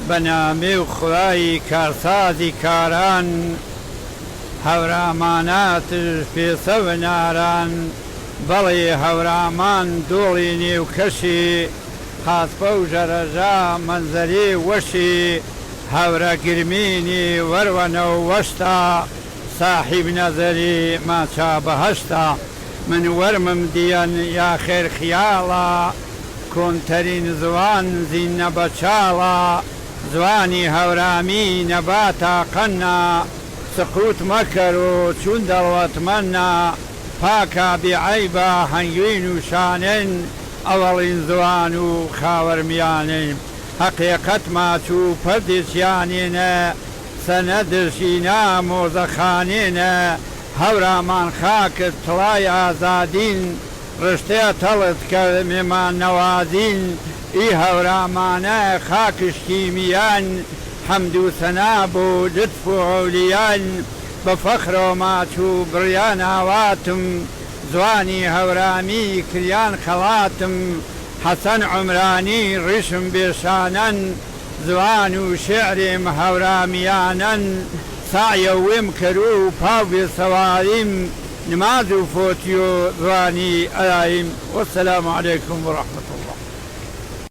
بە نامێ و خودای کارسازی کاران هەوراماناتش پێسە وناران بەڵێ هەورامان دۆڵی نێو کەشی قاسپە و ژەرەژا مەنزەرێ وەشی هەورە گرمینی وەروەنە و وەشتا ساحیب نەزەری ماچا بەهەشتا من وەرمم دیەن یا خێر خیاڵە کۆنتەرین زوان زینە بە چاڵە زوانی هەورامی نەباتا قەننا سقوت مەکەرۆ چون دەڵوەتمەننا پاکا بی عەیبە هەنگوین و شانن ئەوەڵین زوان و خاوەرمیانن هەقێقەت ماچ و پەردێچیانێنە سەنەدژینا مۆزەخانێنە هەورامان خاکت تڵای ئازادین ڕشتێ تەڵت کە مێمان نەوازین ئی هەورامانە خاکش کیمیان حەمد و سەنا بۆ لوتف و عولیان بە فەخرەوە ماچ و بڕیان ئاواتم زوانی هەورامی کریان خەڵاتم حەسەن عومرانی ڕیشم بێ شانەن زوان و شعرم هەورامیانەن سەعیە وێم کەرو پاو بێ سەواریم نماز و فۆتیۆ زوانی ئەرایم والسلام علیکم ورحمە.